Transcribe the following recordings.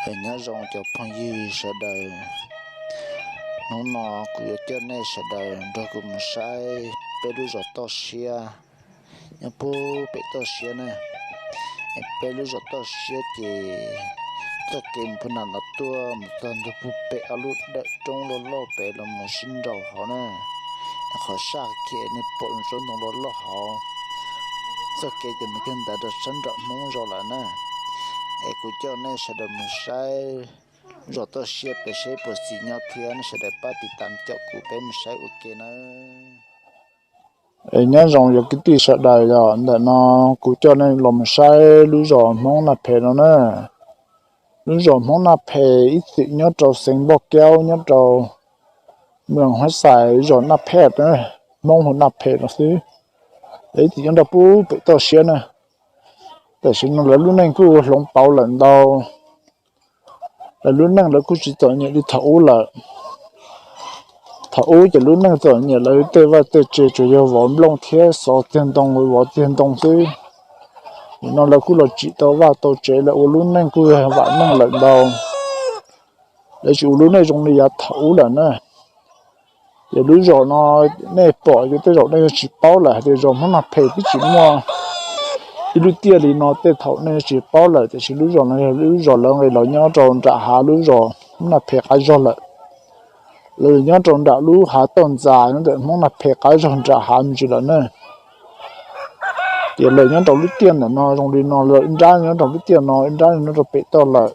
Es nyob zoo cov phooj ywg sawv daws, hnub no kuv yuav coj nej sawv daws nrog kuv mus saib peb lub zos toj siab nyob puag pem toj siab na. Es peb lub zos toj siab ces txoj kev mus puag nram no tuaj mus txog ntua puag pem ob lub dawm roob loj loj pem los mus sib nraus hauv na. Qhov saj kiag nej pom tsob ntoo loj loj hauv, txoj kev ces mus kiag ntawd rau sab nram Hmoob zos lawm na. Es kuv coj nej sawv daws mus saib zos toj siab pem seb puas txim nyob thiab, nej sawv daws pab tiv tam coj kuv peb mus saib ua ke nawb. Es nyob zoo cov kwv tij sawv daws, yog ntawm no kuv coj nej los mus saib lub zos Hmoob Naj Phem no na. Lub zos Hmoob Naj Phem ib txwm nyob rau xeev Npauj Kaub nyob rau moos Huab Xais, zos Naj Phem, Hmoob hu Naj Phem no xwb. Ib txwm nyob rau puag pem toj siab na. Tam sim no lawv lub neej kuj hloov pauv lawm ntau. Lawv lub neej lawv kuj tsis txom nyem li thaum ub lawm. Thaum ub ces lub neej txom nyem, lawv tej vaj tej tsev tsuas yog vov nplooj thiab xov txiag ntoo vov txiag ntoo xwb. Nim no lawv kuj los tsim tau vaj tau tsev lawm, ua lub neej kuj yog vam meej lawm ntau. Lawv tsis ua lub neej zoo li yav thaum ub lawm na. Ces lub zos no nej pom ces tej zaum nej yuav tsis paub lawm hais tias zos Hmoob Naj Phem twb tsis muaj ib lub tiaj li no, tej thaum nej yuav tsis paub lawm, tiam sis lub zos no yog lub zos lawv nqis los nyob rau nram hav lub zos Hmoob Naj Phem qab zog lawm. Lawv nyob rau nram lub hav toj ntxas nyob ntawm Hmoob Naj Phem qab zog nram hav me ntsis lawm na. Ces lawv nyob rau lub tiaj ntawm no zoo li no, lawv ib nrab nyob rau lub tiaj no, ib nrab nyob rau pem toj lawm.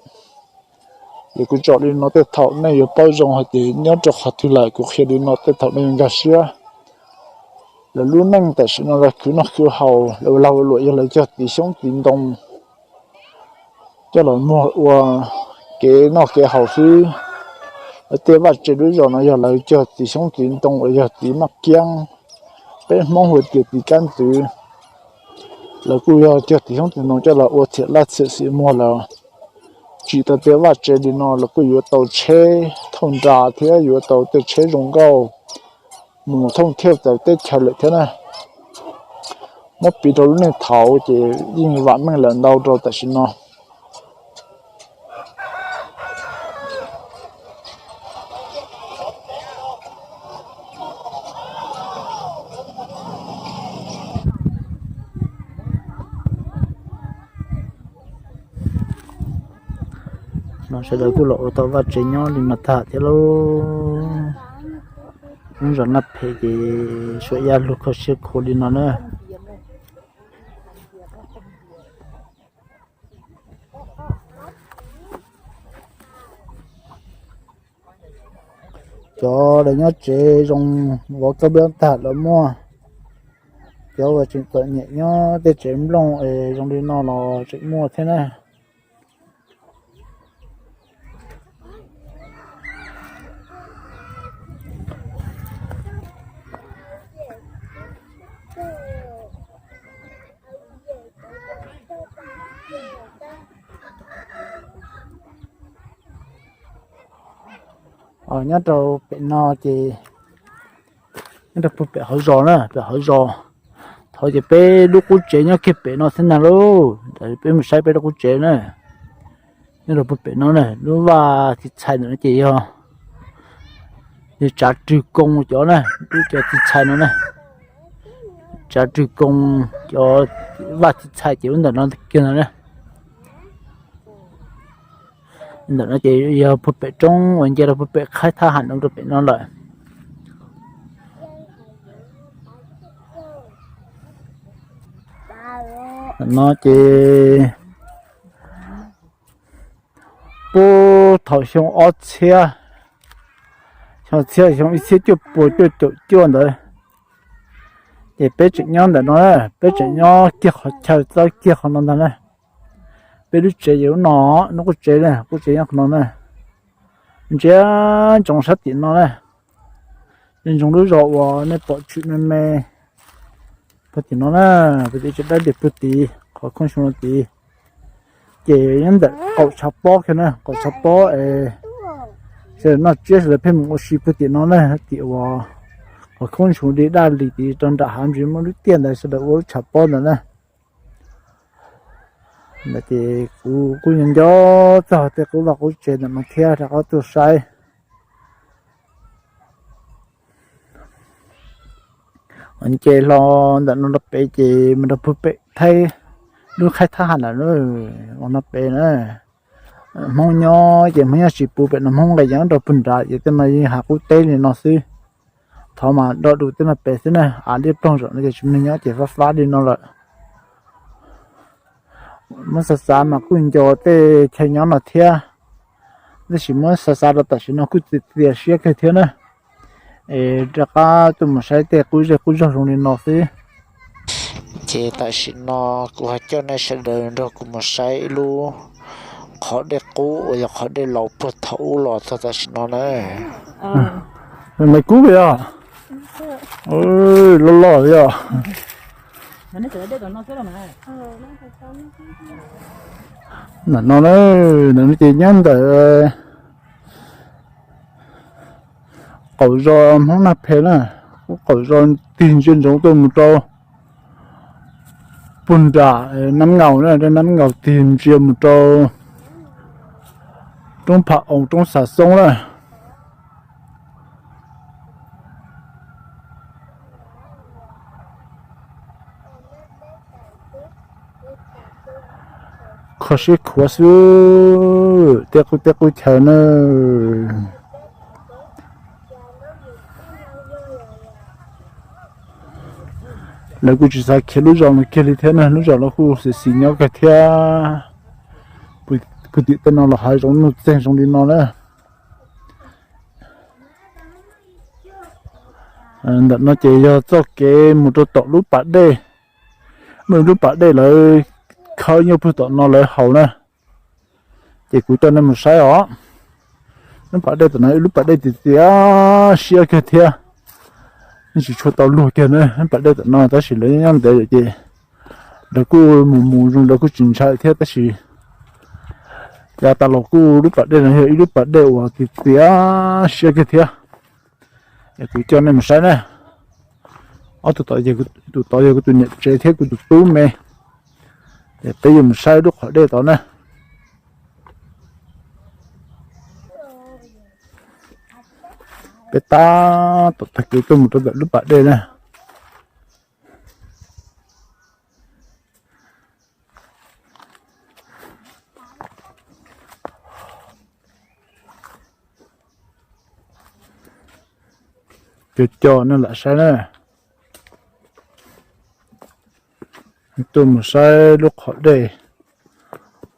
Ces kuv tsom li no tej thaum nej yuav paub zoo hais tias nyob rau qhov twg lawm, kuv qhia li no tej thaum nej yuav nkag siab. Lawv lub neej tam sim no lawv khwv noj khwv haus, lawv ua lag ua luam yog lawv cog tiv xyoob tiv ntoo coj los muag ua kev noj kev haus xwb. Lawv tej vaj tsev lub zos no yog lawv cog tiv xyoob tiv ntoo uas yog tiv maj kiab, peb Hmoob hu tias tiv kab ntxwv. Lawv kuj yog cog tiv xyoob tiv ntoo coj los ua txhiam laj txhiam xim muag lawm. Tsim tau tej vaj tsev li no lawv kuj yuav tau tsheb thauj nra thiab yuav tau tej tsheb zoo nkauj mus thauj thiaj txawv teb chaws lawm thiab na. Muab piv rau lub neej thaud ces yeej vam meej lawm ntau rau tam sim no. No sawv daws kuj los ua tau vaj tsev nyob li no tag thiab lauj. Lub zos Naj Phem ces suab ya lug kho siab khuav li no na. Cov lawv nyob tsev zoo vov kab nplooj tag los muaj, cov uas tseem txom nyem nyob tej tsev nplooj es zoo li no los tseem muaj thiab na. Nyob rau pem no ces nyob rau puag pem hauv zos na, pem hauv zos. Thaud ces peb lub qub tsev nyob kiag pem no xwb ntag lauj. Peb mus saib peb lub qub tsev na. Nyob rau puag pem no na, lub vaj txiv txhais ntawm no ces yog, yog tsav rwg koo cov na, lub cov txiv txhais no na. Tsav rwg koo cov vaj txiv txhais ces lub ntawm no kiag no na. Ntawm no ces yog puag pem roob uas nce rau puag pem qhaib thab ham no rau pem no lawm. Ntawm no ces puag thaum xyoo ob txhiab, xyoo txhiab xyoo ib txhiab cuaj puas cuaj caum cuaj ntawd, ces peb tseem nyob ntawm no, peb tseem nyob kiag qhov chaw txawb kiag qhov no ntag na. Peb lub tsev ces lub no, lub qub tsev na, qub tsev nyob qhov no na. Ntsia ntsoov sab tim no na, ntsoov lub zos uas nej pom tshwm me me puag tim no na, puag tim tsev dawb lias puag tid qhov khoob xyoo no tid. Ces nyob ntawm qaum tshav pob kiag na, qaum tshav pob es sawv daws noj tsiab sawv daws pheej mus ua si puag tim no na, tim uas qhov khoob xyoo li daj li tid rau nram hav ntsis muaj lub tiaj ntawd sawv daws ua lub tshav pob ntawd na. Ntawd ces kuv kuj nco nco txog tej qub vaj qub tsev ntawm no thiab rov qab tuaj saib. Nce hlo ntawm no rau pem ces mus rau puag pem Thaib, lub khaib Thaib Ham ntawm no pem na. Hmoob nyob ces Hmoob nyob tsis puv pem no, Hmoob nqes yeev rau puag nrad ces tej no yeej hav qub teb li no xwb. Thov mas do dus tej no pem xwb na, av liab ploog zaum no ces tsis muaj neeg nyob ces fab fab li no lawm. Muab xav xav mas kuj nco tej chaw nyob no thiab, tab sis muab xav xav rau tam sim no kuj txias txias siab kawg thiab na. Es rov qab tuaj mus saib tej qub zej qub zog zoo li no xwb. Ces tam sim no kuv ho coj nej sawv daws nrog kuv mus saib ib lub qhov dej qub uas yog qhov dej laus puag thaum ub los txog tam sim no na. Nais kub yog loj loj yog. Ntawm no na, ntawm no ces nyob ntawm qaum zos Hmoob Naj Phe na, qaum zos tig ntsia ntsoov tuaj mus rau puag nram Nab Ngaus na, Nab Ngaus tig ntsia mus rau roob Pham Oos, roob Xav Xoob na. Kho siab khuav xwb, tej qub tej qub chaw na. Lawv kuj tsis xav khiav lub zos no kiag li thiab na, lub zos no kuj xis xis nyob kawg thiab. Puag tim tej no los hav zoov nuj txeeg zoo li no na. Ntawm no ces yog txoj kev mus rau tom lub pas dej. Muaj ib lub pas dej lawv khawb nyob puag tom no lawv haus na. Ces kuv coj nej mus saib os. Lub pas dej tom no ib lub pas dej tias tias siab kawg thiab. Yeej tsis tshua tau luag kiag na lub pas dej tom no, tab sis lawv nyob ntev lawm ces lawv kuj mus mus zoo lawv kuj tsis ntshai thiab, tab sis yav tas los kuj lub pas dej no yog ib lub pas dej uas tias tias siab kawg thiab. Es kuv coj nej mus saib na. Ob tug tod, tus tod yog kuv tus niam tsev thiab kuv tus tub me. Es peb yuav mus saib lub qhov dej tod na. Peb tab tom tag kev tuaj mus rau ntawm lub pas dej na. Cov coj nej lam saib na. Tuaj mus saib lub qhov dej.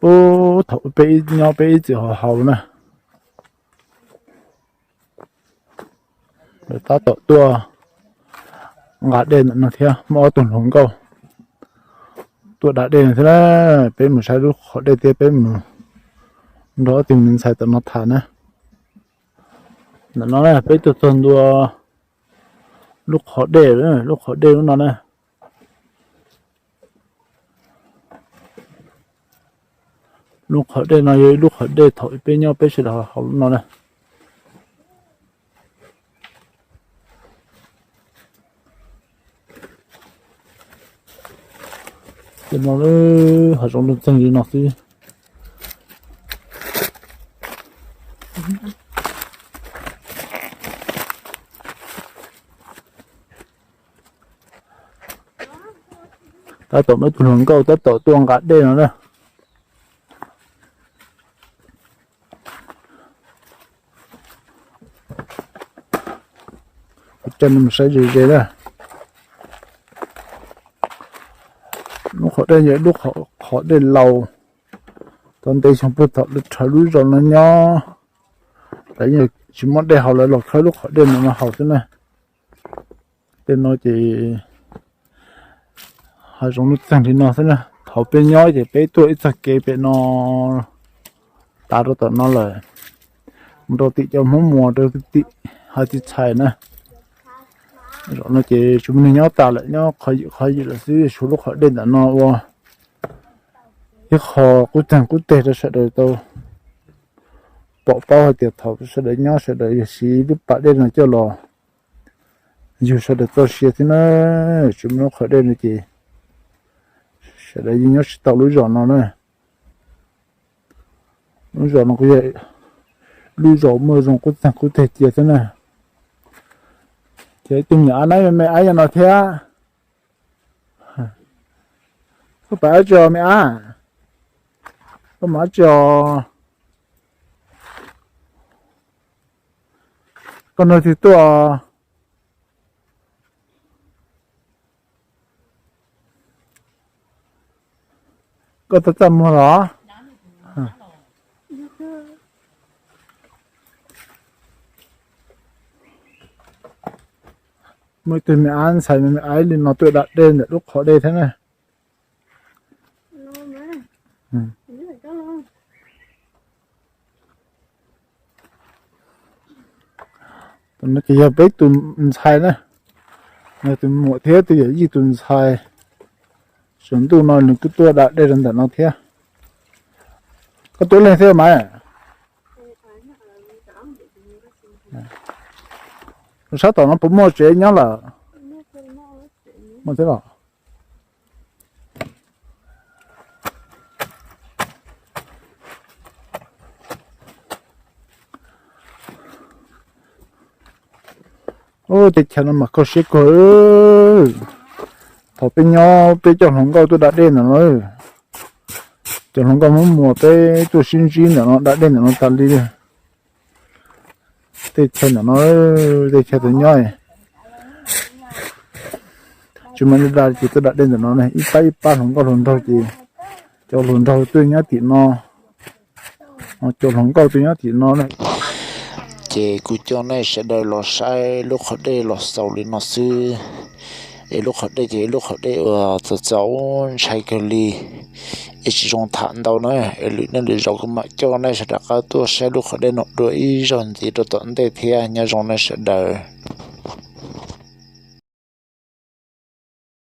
Ub, thaum peb nyob peb ib txwm ho haus na. Lawv tab tom tuaj nqa dej ntawm no thiab, muaj ob tug hluas nkauj tuaj da dej no thiab na. Peb mus saib lub qhov dej thiab peb mus nrog ob tug me ntxhais tom no tham na. Ntawm no peb tuaj txog ntua lub qhov dej, lub qhov dej lub no na. Lub qhov dej no yog ib lub qhov dej thaum peb nyob peb sawv daws haus lub no na. Ces no lub hav zoov lub txeeg li no xwb. Tab tom muaj ib tug hluas nkauj tab tom tuaj nqa dej no na. Kuv coj nej mus saib ze ze na. Lub qhov dej yog lub qhov dej laus, tau ntev xyoo puag thaum lawv rhawv lub zos no nyob, lawv yeej tsis muaj dej haus lawv los khawb lub qhov dej no no haus xwb na. Tej no ces hav zoov lub txeeg li no xwb na. Thaum peb nyob ces peb tuaj ib txoj kev pem no tav rau tom no lawm, mus rau tim cov Hmoob Muas rau tim Hav Txiv Txhais na. Zaum no ces tsis muaj neeg nyob tas lawm, nyob qhov ywm qhov ywm lawm xwb, tshuav lub qhov dej ntawm no ua ib qho qub txeeg qub teg rau sawv daws tau pom paub hais tias thaum sawv daws nyob sawv daws yog siv lub pas dej no coj los yug sawv daws txoj sia thiab na. Tsis muaj lub qhov dej no ces sawv daws yeej nyob tsis tau lub zos no na. Lub zos no kuj yog lub zos muaj zoo qub txeeg qub teg cia thiab na. Ces ib tug me ab na, me ab nyob no thiab. Koj pab ab tsi me ab? Koj mam ab tsi? Koj nrog twg tuaj? Koj tau txaj muag los? Muaj ib tug me ab ntxhais me ab li no tuaj da dej ntawm lub qhov dej thiab na. Tus no ces yog peb tus ntxhais na, yog tus muam thiab tus yawm yij tus ntxhais. Saum ntuj no nws kuj tuaj da dej rau ntawm no thiab. Koj tuaj leej thiab mas? Sab tom no puas muaj tsev nyob lawm? Muaj thiab los? Ub, teb chaws no mas kho siab kawg. Thaum peb nyob peb coj hluas nkauj tuaj da dej ntawm no, cov hluas nkauj Hmoob Muas peb tuaj sib ntsib ntawm no da dej ntawm no tas li. Teb chaws ntawm no, teb chaws tus nyob tsis muaj neeg da ces tuaj da dej ntawm no ne, ib pab ib pab hluas nkauj hluas nraug ces cov hluas nraug tuaj nyob tim no, cov hluas nkauj tuaj nyob tim no na. Ces kuv coj nej sawv daws los saib lub qhov dej los xaus li no xwb. Es lub qhov dej ces lub qhov dej uas txaus txaus ntshai kawg li, es tsis zoo tham ntau na. Es lwm hnub lwm zaus kuv mam coj nej sawv daws rov qab tuaj saib lub qhov dej no dua ib zaug ntxiv rau tom ntej thiab. Nyob zoo nej sawv daws.